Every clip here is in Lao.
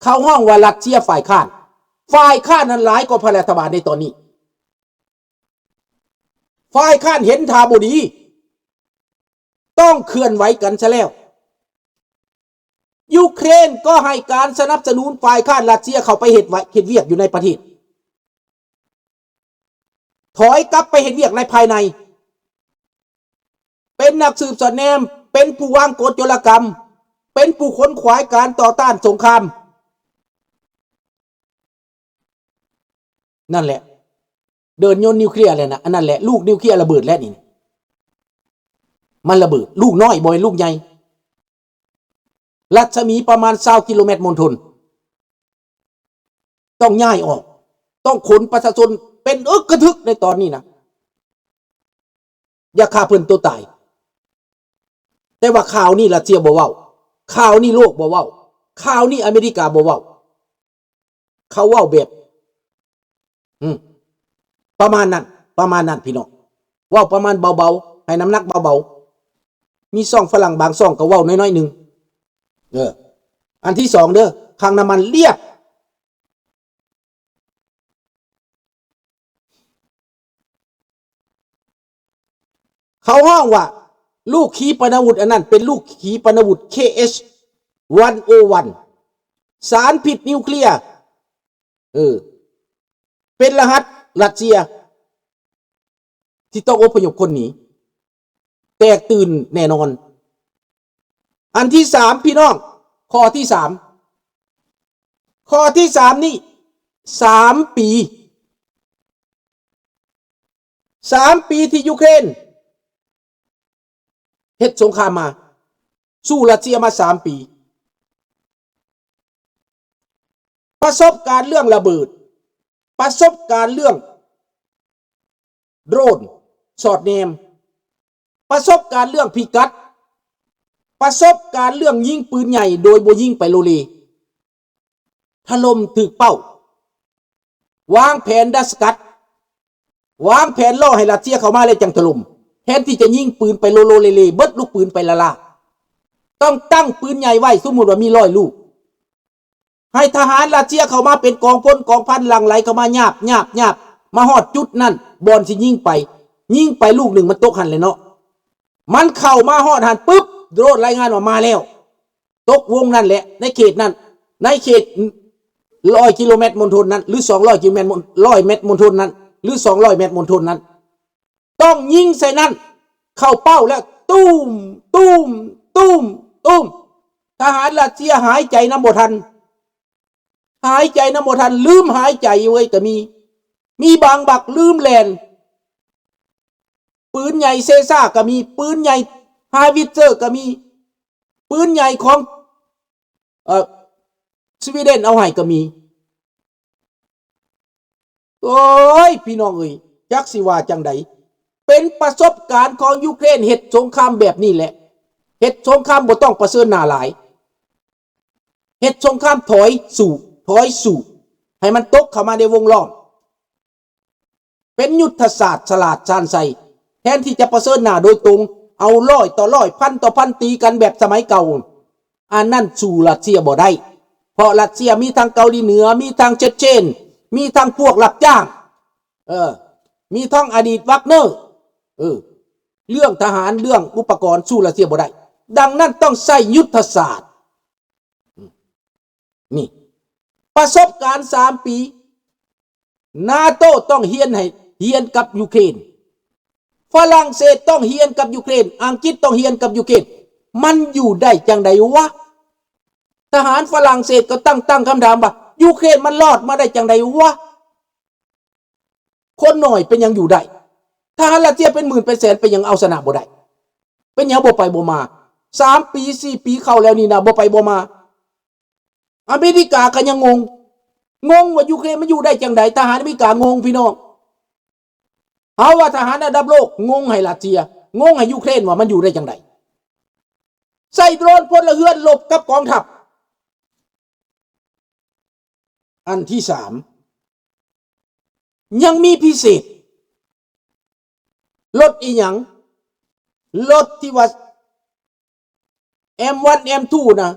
ເຂົາຮ້ອງວ່າລັດເຊຍຝ່າຍຄ້ານ. ຝ່າຍຄ້ານນັ້ນຫຼາຍກວ່າຝ່າຍລັດຖະບານໃນຕອນນີ້. ຝ່າຍຄ້ານເຫັນທ່າບໍ່ດີ ຕ້ອງເຄື່ອນໄຫວກັນຊະແລ້ວ. ຢູເຄຣນກໍໃຫ້ການສະໜັບສະໜູນຝ່າຍຄ້ານລັດເຊຍເຂົ້າໄປເຮັດໄວ ເຮັດວຽກຢູ່ໃນປະເທດ. ຖອຍກັບໄປເຮັດວຽກໃນພາຍໃນ, ເປັນນັກສືບສອດແນມ, ເປັນຜູ້ວາງກົດໂຈລະກຳ, ເປັນຜູ້ຂົນຂວາຍການຕໍ່ຕ້ານສົງຄາມ. ນັ້ນແຫຼະ ເດີ່ນຍົນນິວເຄລຍແຫຼະນະ, ອັນນັ້ນແຫຼະ ລູກນິວເຄລຍລະເບີດແລ້ວນີ້. ມັນລະເບີດ, ລູກນ້ອຍ ບໍ່ແມ່ນລູກໃຫຍ່. ລັດສະໝີປະມານຊາວກິໂລແມັດມົນທົນ. ຕ້ອງຍ້າຍອອກ, ຕ້ອງຂົນປະຊາຊົນເປັນອຶກກະທຶກໃນຕອນນີ້ນະ. ຢາກຂ້າເພິ່ນຕົວຕາຍ. ແຕ່ວ່າຂ່າວນີ້ລັດເຊຍບໍ່ເວົ້າ, ຂ່າວນີ້ໂລກບໍ່ເວົ້າ, ຂ່າວນີ້ອາເມລິກາບໍ່ເວົ້າ. ເຂົາເວົ້າແບບ ອືມ ປະມານນັ້ນ, ປະມານນັ້ນພີ່ນ້ອງ. ເວົ້າປະມານເບົາໆ, ໃຫ້ນ້ຳໜັກເບົາໆ. ມີຊ່ອງຝຣັ່ງບາງຊ່ອງກໍເວົ້ານ້ອຍໆໜຶ່ງ. ເອີ ອັນທີສອງເດີ, ຄັງນ້ຳມັນລຽບ. ເຂົາຮ້ອງວ່າລູກຂີປະນາວຸດອັນນັ້ນເປັນລູກຂີປະນາວຸດ ເຄເອັຊ ວັນໂອວັນ ສານພິດນິວເຄລຍ. ເອີ ເປັນລະຫັດຣັດເຊຍ ທີ່ຕ້ອງອົບພະຍົບຄົນໜີ. ແຕກຕື່ນແນ່ນອນ. ອັນທີສາມ ພີ່ນ້ອງ, ຂໍ້ທີສາມ, ຂໍ້ທີສາມນີ້ ສາມປີ, ສາມປີທີ່ຢູເຄຣນເຮັດສົງຄາມມາ ສູ້ຣັດເຊຍມາສາມປີ. ປະສົບການເລື່ອງລະເບີດ, ປະສົບການເລື່ອງໂດຣນສອດແນມ, ປະສົບການເລື່ອງພິກັດ, ປະສົບການເລື່ອງຍິງປືນໃຫຍ່ໂດຍບໍ່ຍິງໄປໂລເລ, ຖະຫຼົ່ມຖືກເປົ້າ, ວາງແຜນດັດສະກັດ, ວາງແຜນລໍໃຫ້ຣັດເຊຍເຂົ້າມາແລ້ວຈັ່ງຖະຫຼົ່ມ, ແທນທີ່ຈະຍິງປືນໄປໂລໂລເລເລ, ເບິດລູກປືນໄປລ້າໆ. ຕ້ອງຕັ້ງປືນໃຫຍ່ໄວ້, ສົມມຸດວ່າມີຮ້ອຍລູກ, ໃຫ້ທະຫານຣັດເຊຍເຂົ້າມາເປັນກອງພົນກອງພັນ ຫຼັ່ງໄຫຼເຂົ້າມາ ຍາບ ຍາບ ຍາບ ມາຮອດຈຸດນັ້ນ ບ່ອນຊິຍິງໄປ, ຍິງໄປລູກໜຶ່ງມັນຕົກຫັ້ນແຫຼະເນາະ. ມັນເຂົ້າມາຮອດຫັ້ນປຶບ ໂດຣນລາຍງານວ່າມາແລ້ວ, ຕົກວົງນັ້ນແຫຼະ ໃນເຂດນັ້ນ, ໃນເຂດ ຮ້ອຍກິໂລແມັດມົນທົນນັ້ນ ຫຼື ສອງຮ້ອຍກິໂລແມັດມົນ ຮ້ອຍແມັດມົນທົນນັ້ນ ຫຼື ສອງຮ້ອຍແມັດມົນທົນນັ້ນ. ຕ້ອງຍິງໃສ່ນັ້ນ ເຂົ້າເປົ້າແລ້ວ ຕຸ້ມ ຕຸ້ມ ຕຸ້ມ ຕຸ້ມ. ທະຫານຣັດເຊຍຫາຍໃຈນຳບໍ່ທັນ, ຫາຍໃຈນຳບໍ່ທັນ, ລືມຫາຍໃຈເວີຍ ກໍມີ. ມີບາງບັກລືມແລ່ນ. ປືນໃຫຍ່ເຊຊາກໍມີ, ປືນໃຫຍ່ຮາວິດເຊີກໍມີ, ປືນໃຫຍ່ຂອງ ເອີ ສະວີເດັນເອົາໃຫ້ກໍມີ. ໂອ້ຍ ພີ່ນ້ອງເອີຍ ຈັກຊິວ່າຈັ່ງໃດ. ເປັນປະສົບການຂອງຢູເຄຣນເຮັດສົງຄາມແບບນີ້ແຫຼະ. ເຮັດສົງຄາມບໍ່ຕ້ອງປະເຊີນໜ້າຫຼາຍ. ເຮັດສົງຄາມຖອຍສູ້, ຖອຍສູ້ ໃຫ້ມັນຕົກເຂົ້າມາໃນວົງລ້ອມ. ເປັນຍຸດທະສາດສະຫຼາດຊານໄຊ, ແທນທີ່ຈະປະເຊີນໜ້າໂດຍຕົງ, ເອົາຮ້ອຍຕໍ່ຮ້ອຍ ພັນຕໍ່ພັນ ຕີກັນແບບສະໄໝເກົ່າ, ອັນນັ້ນສູ້ຣັດເຊຍບໍ່ໄດ້. ເພາະຣັດເຊຍມີທັງເກົາຫຼີເໜືອ, ມີທັງເຊັດເຊນ, ມີທັງພວກຮັບຈ້າງ, ເອີ ມີທັງອະດີດວັກເນີ, ເອີ ເລື່ອງທະຫານ, ເລື່ອງອຸປະກອນ ສູ້ຣັດເຊຍບໍ່ໄດ້. ດັ່ງນັ້ນຕ້ອງໃຊ້ຍຸດທະສາດ. ນີ້ ປະສົບການສາມປີ, ນາໂຕຕ້ອງຮຽນໃຫ້ ຮຽນກັບຢູເຄຣນ, ຝຣັ່ງເສດຕ້ອງຮຽນກັບຢູເຄຣນ, ອັງກິດຕ້ອງຮຽນກັບຢູເຄຣນ. ມັນຢູ່ໄດ້ຈັ່ງໃດວະ? ທະຫານຝຣັ່ງເສດກໍຕັ້ງ ຕັ້ງຄຳຖາມວ່າ ຢູເຄຣນມັນລອດມາໄດ້ຈັ່ງໃດວະ? ຄົນໜ້ອຍເປັນຫຍັງຢູ່ໄດ້? ທະຫານຣັດເຊຍເປັນໝື່ນເປັນແສນ ເປັນຫຍັງເອົາຊະນະບໍ່ໄດ້? ເປັນຫຍັງບໍ່ໄປບໍ່ມາ? ສາມປີ ສີ່ປີເຂົ້າແລ້ວນີ້ນະ ບໍ່ໄປບໍ່ມາ. ອາເມລິກາກໍຍັງງົງ, ງົງວ່າຢູເຄຣນມັນຢູ່ໄດ້ຈັ່ງໃດ? ທະຫານອາເມລິກາງົງ ພີ່ນ້ອງ. ເຮົາວ່າທະຫານລະດັບໂລກງົງໃຫ້ຣັດເຊຍ, ງົງໃຫ້ຢູເຄຣນວ່າມັນຢູ່ໄດ້ຈັ່ງໃດ? ໃຊ້ໂດຣນພົນລະເຮືອນລົບກັບກອງທັບ. ອັນທີສາມ ຍັງມີພິເສດ ລົດອີ່ຫຍັງ? ລົດທີ່ວ່າ ເອັມວັນ ເອັມທູ ນະ,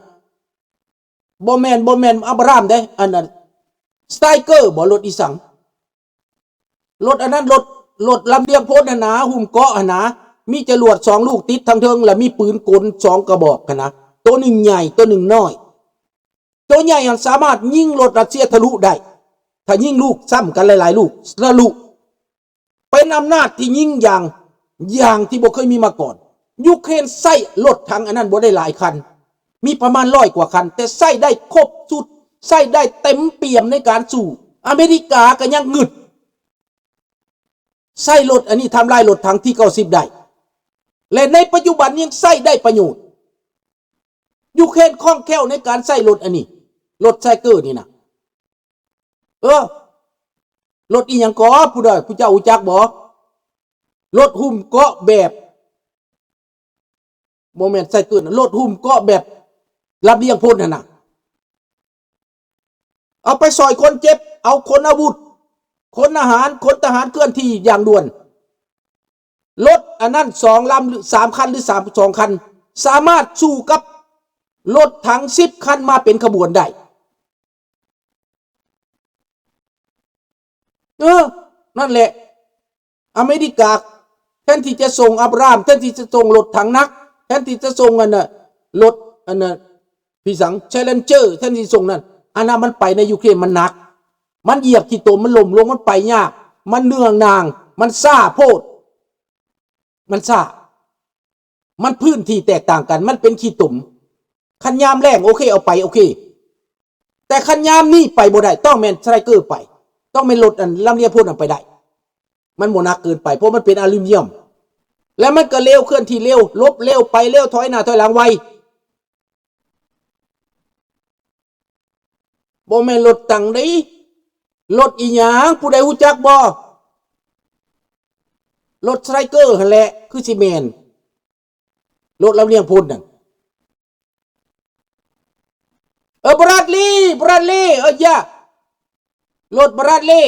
ບໍ່ແມ່ນ ບໍ່ແມ່ນອັບຣາມເດ້ ອັນນັ້ນ ສະໄຕເກີ ບໍ່ ລົດອີ່ສັງ ລົດອັນນັ້ນ ລົດ ລົດລຳລຽງພົນຫັ້ນນາ ຫຸ້ມເກາະຫັ້ນນາ ມີຈະຫຼວດສອງລູກຕິດທາງເທິງ ແລະ ມີປືນກົນສອງກະບອກຫັ້ນນາ ໂຕໜຶ່ງໃຫຍ່ ໂຕໜຶ່ງນ້ອຍ. ໂຕໃຫຍ່ຫັ້ນສາມາດຍິງລົດຣັດເຊຍທະລຸໄດ້ ຖ້າຍິງລູກຊ້ຳກັນຫຼາຍໆລູກ ທະລຸ ເປັນອຳນາດທີ່ຍິ່ງໃຫຍ່ ຢ່າງທີ່ບໍ່ເຄີຍມີມາກ່ອນ. ຢູເຄຣນໃຊ້ລົດຖັງອັນນັ້ນບໍ່ໄດ້ຫຼາຍຄັນ ມີປະມານຮ້ອຍກວ່າຄັນ ແຕ່ໃຊ້ໄດ້ຄົບຊຸດ ໃຊ້ໄດ້ເຕັມປ່ຽມໃນການສູ້. ອາເມລິກາກໍຍັງງຶດ ໃຊ້ລົດອັນນີ້ທຳລາຍລົດຖັງ ທີ ເກົ້າສິບ ໄດ້ ແລະ ໃນປັດຈຸບັນຍັງໃຊ້ໄດ້ປະໂຫຍດ. ຢູເຄຣນຄ່ອງແຄ້ວໃນການໃຊ້ລົດອັນນີ້ ລົດໄຊເກີນີ້ນະ ເອີ ລົດອີ່ຫຍັງກໍ ຜູ້ໃດ ຜູ້ເຈົ້າຮູ້ຈັກບໍ່? ລົດຫຸ້ມເກາະແບບ ບໍ່ແມ່ນໄຊເກີນ ລົດຫຸ້ມເກາະແບບລຳລຽງພົນຫັ້ນນະ ເອົາໄປຊ່ອຍຄົນເຈັບ ເອົາຂົນອາວຸດ ຂົນອາຫານ ຂົນທະຫານເຄື່ອນທີ່ຢ່າງດ່ວນ. ລົດອັນນັ້ນສອງລຳ ຫຼື ສາມຄັນ ຫຼື ສາມ ສອງຄັນ ສາມາດສູ້ກັບລົດຖັງສິບຄັນມາເປັນຂະບວນໄດ້. ເອີ ນັ້ນແຫຼະ ອາເມລິກາ ແທນທີ່ຈະສົ່ງອາບຣາມ ແທນທີ່ຈະສົ່ງລົດຖັງໜັກ ແທນທີ່ຈະສົ່ງອັນນ່າ ລົດອັນນ່າ ອີ່ສັງ ແຊເລັນເຈີ ແທນທີ່ສົ່ງນັ້ນ ອັນນັ້ນມັນໄປໃນຢູເຄຣນມັນໜັກ ມັນຢຽບຂີ້ຕົມ ມັນລົ້ມລົງ ມັນໄປຍາກ ມັນເໜື່ອຍໜ່າງ ມັນຊ້າໂພດ ມັນຊ້າ ມັນພື້ນທີ່ແຕກຕ່າງກັນ ມັນເປັນຂີ້ຕົມ. ຄັນຍາມແລ້ງ ໂອເຄ ເອົາໄປ ໂອເຄ ແຕ່ຄັນຍາມນີ້ໄປບໍ່ໄດ້ ຕ້ອງແມ່ນສະໄຕເກີໄປ ຕ້ອງແມ່ນລົດອັນລຳລຽງພົນນຳໄປໄດ້ ມັນບໍ່ໜັກເກີນໄປ ເພາະມັນເປັນອາລູມນຽມ ແລະ ມັນກໍເລວ ເຄື່ອນທີ່ເລວ ຫຼົບເລວ ໄປເລວ ຖອຍໜ້າຖອຍຫຼັງໄວ. ບໍ່ແມ່ນລົດຖັງເດ້ ລົດອີ່ຫຍັງ ຜູ້ໃດຮູ້ຈັກບໍ່? ລົດສະໄຕເກີຫັ້ນແຫຼະ ຄືຊິແມ່ນ ລົດລຳລຽງພົນນັ້ນ ເອີ ບຣາດລີ ບຣາດລີ ເອີ ຢ່າ ລົດບຣາດລີ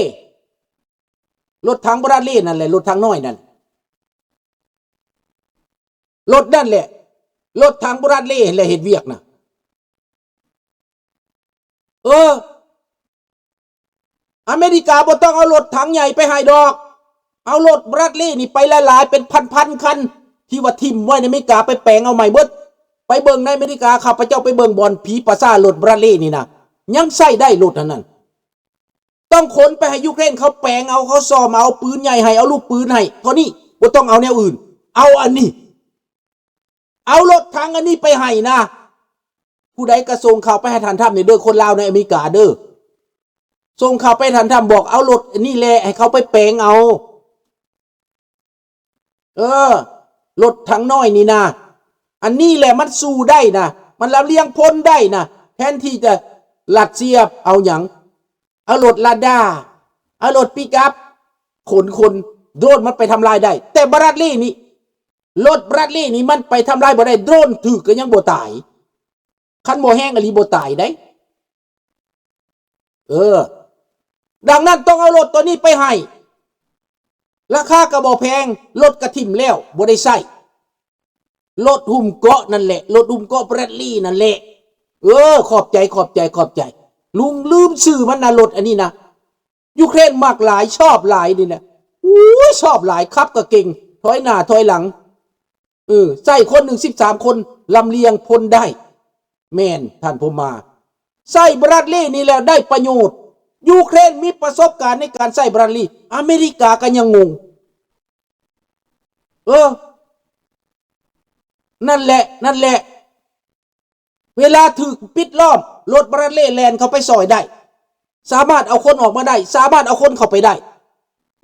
ລົດຖັງບຣາດລີນັ້ນແຫຼະ ລົດຖັງນ້ອຍນັ້ນ ລົດນັ້ນແຫຼະ ລົດຖັງບຣາດລີແຫຼະເຮັດວຽກນະ. ເອີ ອາເມລິກາບໍ່ຕ້ອງເອົາລົດຖັງໃຫຍ່ໄປໃຫ້ດອກ ເອົາລົດບຣາດລີນີ້ໄປຫຼາຍໆ ເປັນພັນໆຄັນ ທີ່ວ່າຖິ້ມໄວ້ໃນອາເມລິກາ ໄປແປງເອົາໃໝ່ເບິດ. ໄປເບິ່ງໃນອາເມລິກາ ຂ້າພະເຈົ້າໄປເບິ່ງບ່ອນຜີປາສາດລົດບຣາດລີນີ້ນະ ຍັງໃຊ້ໄດ້ລົດອັນນັ້ນ. ຕ້ອງຂົນໄປໃຫ້ຢູເຄຣນເຂົາແປງເອົາ ເຂົາສ້ອມເອົາ ເອົາປືນໃຫຍ່ໃຫ້ ເອົາລູກປືນໃຫ້ ເທົ່ານີ້ ບໍ່ຕ້ອງເອົາແນວອື່ນ ເອົາອັນນີ້ ເອົາລົດຖັງອັນນີ້ໄປໃຫ້ນະ ຜູ້ໃດກໍສົ່ງຂ່າວໄປໃຫ້ທ່ານທຳນີ້ເດີ ຄົນລາວໃນອາເມລິກາເດີ ສົ່ງຂ່າວໄປໃຫ້ທ່ານທຳ ບອກເອົາລົດອັນນີ້ແຫຼະ ໃຫ້ເຂົາໄປແປງເອົາ ເອີ ລົດຖັງນ້ອຍນີ້ນະ ອັນນີ້ແຫຼະມັນສູ້ໄດ້ນະ ມັນລຳລຽງພົນໄດ້ນະ ແທນທີ່ຈະ ຣັດເຊຍເອົາຫຍັງ ເອົາລົດລາດາ ເອົາລົດປິກອັບ ຂົນຄົນ ໂດຣນມັນໄປທຳລາຍໄດ້ ແຕ່ບຣາດລີນີ້ ລົດບຣາດລີນີ້ມັນໄປທຳລາຍບໍ່ໄດ້ ໂດຣນຖືກກໍຍັງບໍ່ຕາຍ ຄັນບໍ່ແຮງອີ່ຫຼີບໍ່ຕາຍເດ້. ເອີ ດັ່ງນັ້ນຕ້ອງເອົາລົດໂຕນີ້ໄປໃຫ້ ລາຄາກໍບໍ່ແພງ ລົດກໍຖິ້ມແລ້ວ ບໍ່ໄດ້ໃຊ້ ລົດຫຸ້ມເກາະນັ້ນແຫຼະ ລົດຫຸ້ມເກາະແບຣດລີນັ້ນແຫຼະ. ເອີ ຂອບໃຈ ຂອບໃຈ ຂອບໃຈ ລຸງລືມຊື່ມັນນະ ລົດອັນນີ້ນະ ຢູເຄຣນມັກຫຼາຍ ຊອບຫຼາຍນີ້ນະ ໂອ້ຍ ຊອບຫຼາຍ ຂັບກໍເກັ່ງ ຖອຍໜ້າຖອຍຫຼັງ ເອີ ໃຊ້ຄົນໜຶ່ງສິບສາມຄົນ ລຳລຽງພົນໄດ້. ແມ່ນ ທ່ານຜູ້ມາ ໃຊ້ບຣາດລີນີ້ແລ້ວໄດ້ປະໂຫຍດ. ຢູເຄຣນມີປະສົບການໃນການໃຊ້ບຣາດລີ ອາເມລິກາກໍຍັງງົງ. ເອີ ນັ້ນແຫຼະ ນັ້ນແຫຼະ ເວລາຖືກປິດລ້ອມ ລົດບຣາດລີແລ່ນເຂົ້າໄປຊ່ອຍໄດ້ ສາມາດເອົາຄົນອອກມາໄດ້ ສາມາດເອົາຄົນເຂົ້າໄປໄດ້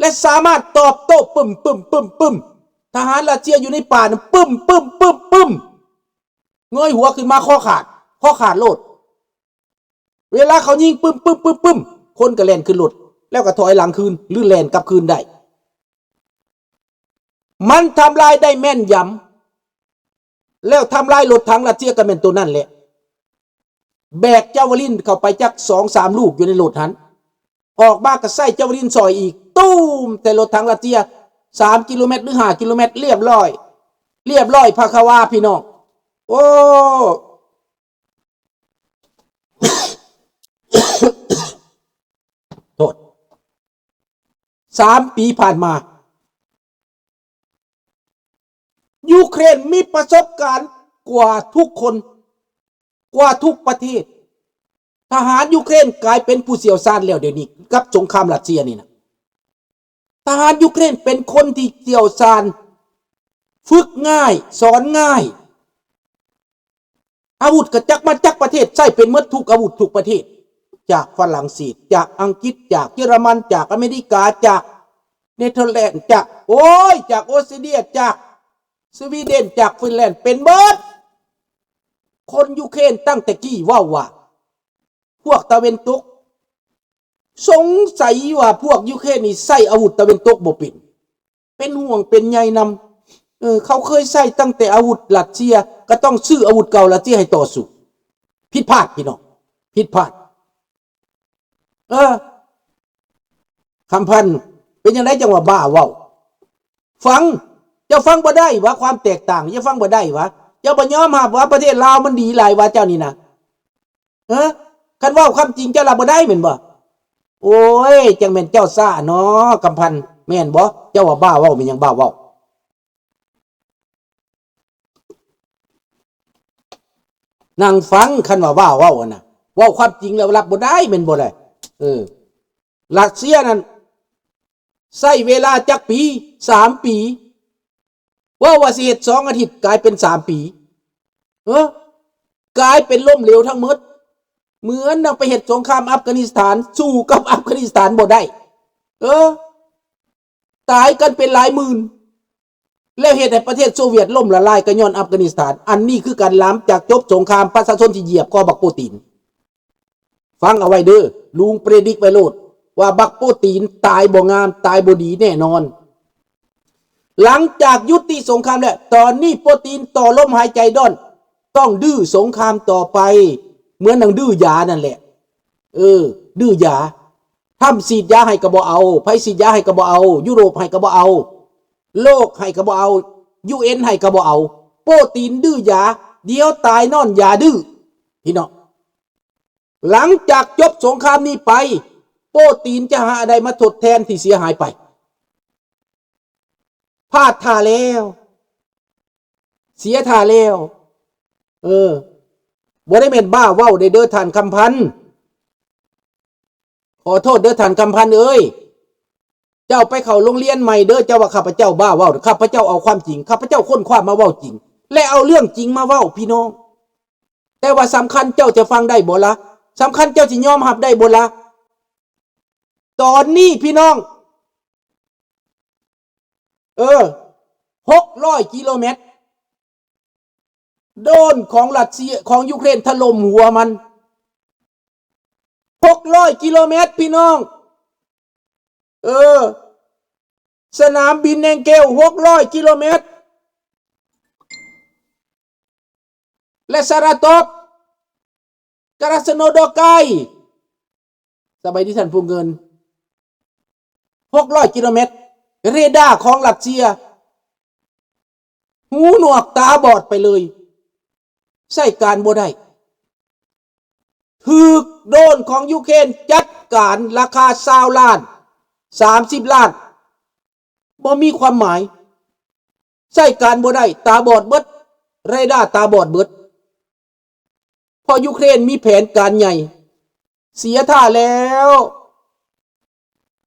ແລະ ສາມາດຕອບໂຕ້ປຶ້ມໆໆໆ ທະຫານຣັດເຊຍຢູ່ໃນປ່ານັ້ນ ປຶ້ມໆໆໆ ເງີຍຫົວຂຶ້ນມາຄໍຂາດ ຄໍຂາດໂລດ. ເວລາເຂົາຍິງປຶ້ມໆໆໆ ຄົນກໍແລ່ນຂຶ້ນລົດ ແລ້ວກໍຖອຍຫຼັງຄືນ ຫຼື ແລ່ນກັບຄືນໄດ້. ມັນທຳລາຍໄດ້ແມ່ນຢຳ ແລ້ວທຳລາຍລົດຖັງຣັດເຊຍກໍແມ່ນໂຕນັ້ນແຫຼະ ແບກຈາວາລິນເຂົ້າໄປຈັກສອງສາມລູກຢູ່ໃນລົດຫັ້ນ ອອກມາກໍໃສ່ຈາວາລິນຊ່ອຍອີກ ຕູມ ໃສ່ລົດຖັງຣັດເຊຍ ສາມກິໂລແມັດ ຫຼື ຫ້າກິໂລແມັດ ລຽບຮ້ອຍ ລຽບຮ້ອຍພະຄະວາ ພີ່ນ້ອງ. ໂອ້ ໂທດ ສາມປີຜ່ານມາ ຢູເຄຣນມີປະສົບການກວ່າທຸກຄົນ ກວ່າທຸກປະເທດ. ທະຫານຢູເຄຣນກາຍເປັນຜູ້ຊ່ຽວຊານແລ້ວດຽວນີ້ ກັບສົງຄາມຣັດເຊຍນີ້ນະ. ທະຫານຢູເຄຣນເປັນຄົນທີ່ຊ່ຽວຊານ, ຝຶກງ່າຍ, ສອນງ່າຍ. ອາວຸດກະຈັກມາຈັກປະເທດ, ໃຊ້ເປັນໝົດທຸກອາວຸດທຸກປະເທດ, ຈາກຝຣັ່ງເສດ, ຈາກອັງກິດ, ຈາກເຢຍລະມັນ, ຈາກອາເມລິກາ, ຈາກເນເທີແລນ, ຈາກ, ໂອ້ຍ, ຈາກອົດສະຕຣາເລຍ, ຈາກສະວີເດັນ, ຈາກຟິນແລນ, ເປັນເບິດ. ຄົນຢູເຄຣນຕັ້ງແຕ່ກີ້ເວົ້າວ່າ ພວກຕາເວັນຕົກ ສົງໄສວ່າພວກຢູເຄຣນນີ້ໃຊ້ອາວຸດຕາເວັນຕົກບໍ່ເປັນ, ເປັນຫ່ວງເປັນໃຍນຳ. ເອີ ເຂົາເຄີຍໃຊ້ຕັ້ງແຕ່ອາວຸດຣັດເຊຍ, ກໍຕ້ອງຊື້ອາວຸດເກົ່າຣັດເຊຍໃຫ້ຕໍ່ສູ້. ຜິດພາດພີ່ນ້ອງ, ຜິດພາດ. ເອີ ຄຳພັນ ເປັນຈັ່ງໃດຈັ່ງວ່າບ້າເວົ້າ? ຟັງ, ເຈົ້າຟັງບໍ່ໄດ້ຫວາ ຄວາມແຕກຕ່າງ? ເຈົ້າຟັງບໍ່ໄດ້ຫວາ? ເຈົ້າບໍ່ຍອມຮັບຫວາ ປະເທດລາວມັນດີຫຼາຍຫວາ ເຈົ້ານີ້ນະ? ຮະ? ຄັນເວົ້າຄວາມຈິງເຈົ້າລະບໍ່ໄດ້ແມ່ນບໍ່? ໂອ້ຍ ຈັ່ງແມ່ນເຈົ້າຊ້າເນາະ ຄຳພັນ ແມ່ນບໍ່? ເຈົ້າວ່າບ້າເວົ້າ ແມ່ນຫຍັງບ້າເວົ້າ? ນັ່ງຟັງ ຄັນວ່າບ້າເວົ້າຫັ້ນນະ ເວົ້າຄວາມຈິງແລ້ວຮັບບໍ່ໄດ້ແມ່ນບໍ່ລະ? ເອີ ຣັດເຊຍນັ້ນ ໃຊ້ເວລາຈັກປີ? ສາມປີ. ເວົ້າວ່າຊິເຮັດສອງອາທິດ ກາຍເປັນສາມປີ. ເອີ ກາຍເປັນລົ້ມເຫຼວທັງໝົດ. ເໝືອນດັ່ງໄປເຮັດສົງຄາມອັຟການິສຖານ, ສູ້ກັບອັຟການິສຖານບໍ່ໄດ້. ເອີ ຕາຍກັນເປັນຫຼາຍໝື່ນ ແລ້ວເຮັດໃຫ້ປະເທດໂຊວຽດລົ້ມລະລາຍກໍຍ້ອນອັຟການິສຖານ. ອັນນີ້ຄືກັນ ຫຼັງຈາກຈົບສົງຄາມ ປະຊາຊົນຊິຢຽບຄໍບັກໂປຕີນ. ຟັງເອົາໄວ້ເດີ້ ລຸງເປຣດິກໄວ້ໂລດ ວ່າບັກໂປຕີນຕາຍບໍ່ງາມ ຕາຍບໍ່ດີແນ່ນອນ. ຫຼັງຈາກຍຸຕິສົງຄາມແລ້ວ ຕອນນີ້ໂປຕີນຕໍ່ລົມຫາຍໃຈດ້ອນ ຕ້ອງດື້ສົງຄາມຕໍ່ໄປ ເໝືອນດັ່ງດື້ຢານັ້ນແຫຼະ. ເອີ ດື້ຢາ. ທຳສີດຢາໃຫ້ກໍບໍ່ເອົາ, ໃຜສີດຢາໃຫ້ກໍບໍ່ເອົາ, ຢູໂຣບໃຫ້ກໍບໍ່ເອົາ, ໂລກໃຫ້ກໍບໍ່ເອົາ, ຢູເອັນໃຫ້ກໍບໍ່ເອົາ. ໂປຕີນດື້ຢາ, ດຽວຕາຍຍ້ອນຢາດື້ ພີ່ນ້ອງ. ຫຼັງຈາກຈົບສົງຄາມນີ້ໄປ, ໂປຕີນຈະຫາອັນໃດມາທົດແທນທີ່ເສຍຫາຍໄປ? ພາດທ່າແລ້ວ, ເສຍທ່າແລ້ວ. ເອີ, ບໍ່ໄດ້ແມ່ນບ້າເວົ້າເດ້ ທ່ານຄຳພັນ. ຂໍໂທດເດີ້ທ່ານຄຳພັນເອີຍ, ເຈົ້າໄປເຂົ້າໂຮງຮຽນໃໝ່ເດີ້. ເຈົ້າວ່າຂ້າພະເຈົ້າບ້າເວົ້າ, ຂ້າພະເຈົ້າເອົາຄວາມຈິງ, ຂ້າພະເຈົ້າຄົ້ນຄວ້າມາເວົ້າຈິງ ແລະ ເອົາເລື່ອງຈິງມາເວົ້າ ພີ່ນ້ອງ. ແຕ່ວ່າສຳຄັນເຈົ້າຈະຟັງໄດ້ບໍ່ລະ? ສຳຄັນເຈົ້າຊິຍອມຮັບໄດ້ບໍ່ລະ? ຕອນນີ້ ພີ່ນ້ອງ, ເອີ, ຫົກຮ້ອຍກິໂລແມັດ ໂດຣນຂອງຣັດເຊຍ, ຂອງຢູເຄຣນຖະຫຼົ່ມຫົວມັນ ຫົກຮ້ອຍກິໂລແມັດ ພີ່ນ້ອງ. ເອີ, ສະໜາມບິນແອງເກວ ຫົກຮ້ອຍກິໂລແມັດ ແລະ ສາຣາຕົບ, ກາຣາສະໂນໂດກາຍ, ສະບາຍດີທ່ານຜູ້ເງິນ, ຫົກຮ້ອຍກິໂລແມັດ. ເຣດ້າຂອງຣັດເຊຍ ຫູໜວກຕາບອດໄປເລີຍ, ໃຊ້ການບໍ່ໄດ້. ຖືກໂດຣນຂອງຢູເຄຣນຈັດການ ລາຄາຊາວລ້ານ ສາມສິບລ້ານ ບໍ່ມີຄວາມໝາຍ, ໃຊ້ການບໍ່ໄດ້, ຕາບອດເບິດ, ເຣດ້າຕາບອດເບິດ. ເພາະຢູເຄຣນມີແຜນການໃຫຍ່. ເສຍທ່າແລ້ວ.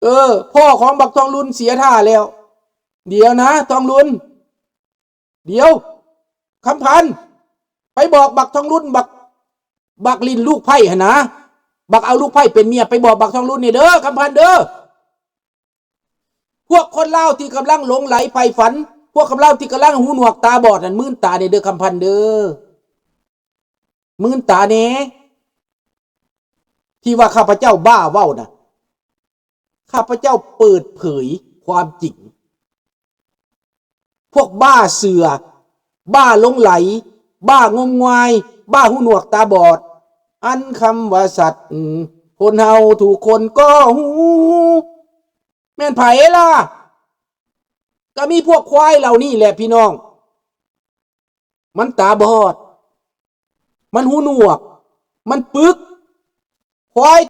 ເອີ, ພໍ່ຂອງບັກທອງລຸນເສຍທ່າແລ້ວ. ດຽວນະ ທອງລຸນ, ດຽວ, ຄຳພັນ, ໄປບອກບັກທອງລຸນ, ບັກ, ບັກຫຼິ້ນລູກໄພ້ຫັ້ນນະ, ບັກເອົາລູກໄພ້ເປັນເມຍ, ໄປບອກບັກທອງລຸນນີ້ເດີ້ ຄຳພັນເດີ້. ພວກຄົນລາວທີ່ກຳລັງຫຼົງໄຫຼໃຝ່ຝັນ, ພວກຄົນລາວທີ່ກຳລັງຫູໜວກຕາບອດນັ້ນ, ມືນຕາແດ່ເດີ້ ຄຳພັນເດີ້, ມືນຕາແດ່. ທີ່ວ່າຂ້າພະເຈົ້າບ້າເວົ້ານະ, ຂ້າພະເຈົ້າເປີດເຜີຍຄວາມຈິງ. ພວກບ້າເຊື່ອ, ບ້າຫຼົງໄຫຼ, ບ້າງົມງາຍ, ບ້າຫູໜວກຕາບອດ, ອັນຄຳວ່າສັດ, ຄົນເຮົາທຸກຄົນກໍຮູ້. ແມ່ນໃຜລະ? ກໍມີພວກຄວາຍເຫຼົ່ານີ້ແຫຼະ ພີ່ນ້ອງ. ມັນຕາບອດ, ມັນຫູໜວກ, ມັນປຶກ, ຄວາຍ